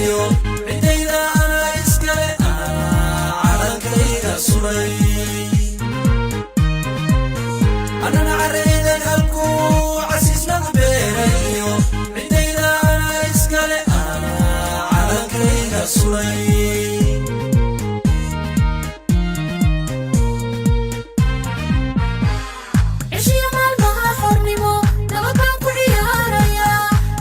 Beerayo cidayda anaa iskale, anaa calankayga sulay. Anana careydan halkuu casiisnagu beerayo, cidayda anaa iskale, anaa calankayga sulay. Ceshiya maalmaha xornimo, nabad baan ku ciyaarayaa.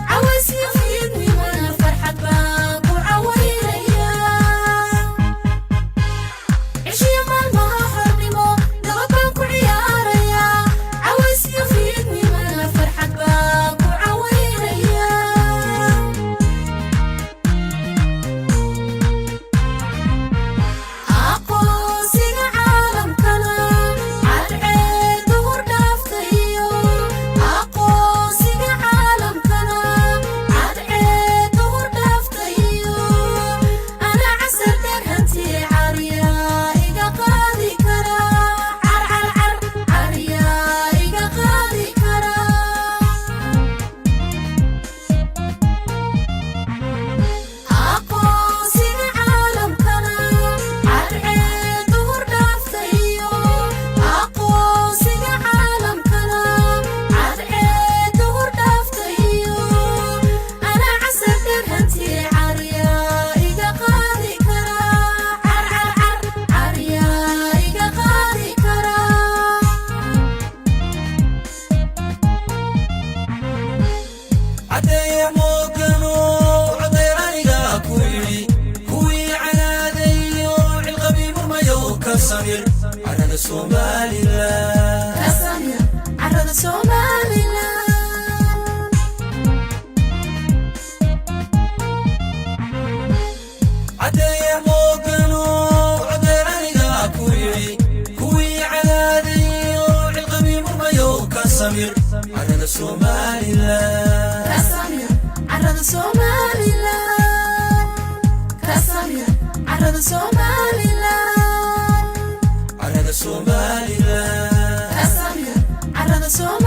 Cawaysiyo fiidnimana farxad baan ku cawaynayaa. Ceshiya maalmaha xornimo, nabad baan ku ciyaarayaa. Cawaysiyo fiidnimana farxad baan ku cawaynayaa. Aqoonsiga caalamkana cadceedda hordhaaftayo, aqoonsiga caalamkana cadceedda hordhaaftayo, ana casar dheer hanti cariya iga qaadi kara, carcarcar cariya iga qaadi kara. Aqoonsiga caalamkana cadceedda hordhaaftayo, aqoonsiga caalamkana cadceedda hordhaaftayo, ana casar dheer hanti cariya iga qaadi kara, carcarcar cariya iga qaadi kara. Caddeeye moogano codeer anigaa ku yidhi, kuwii canaadayo cilqabii murmayow, ka samir carada Somalilan. Ka samir carrada Somalilan. Caddeeye moogano codeer anigaa ku yidhi, kuwii canaadayo cilqabii murmayow, ka samir carada Somalilan. Ka samir carrada Somalilan, ka samir carrada Somalilan. Carada Somalilan. Ka samir carrada Somalilan.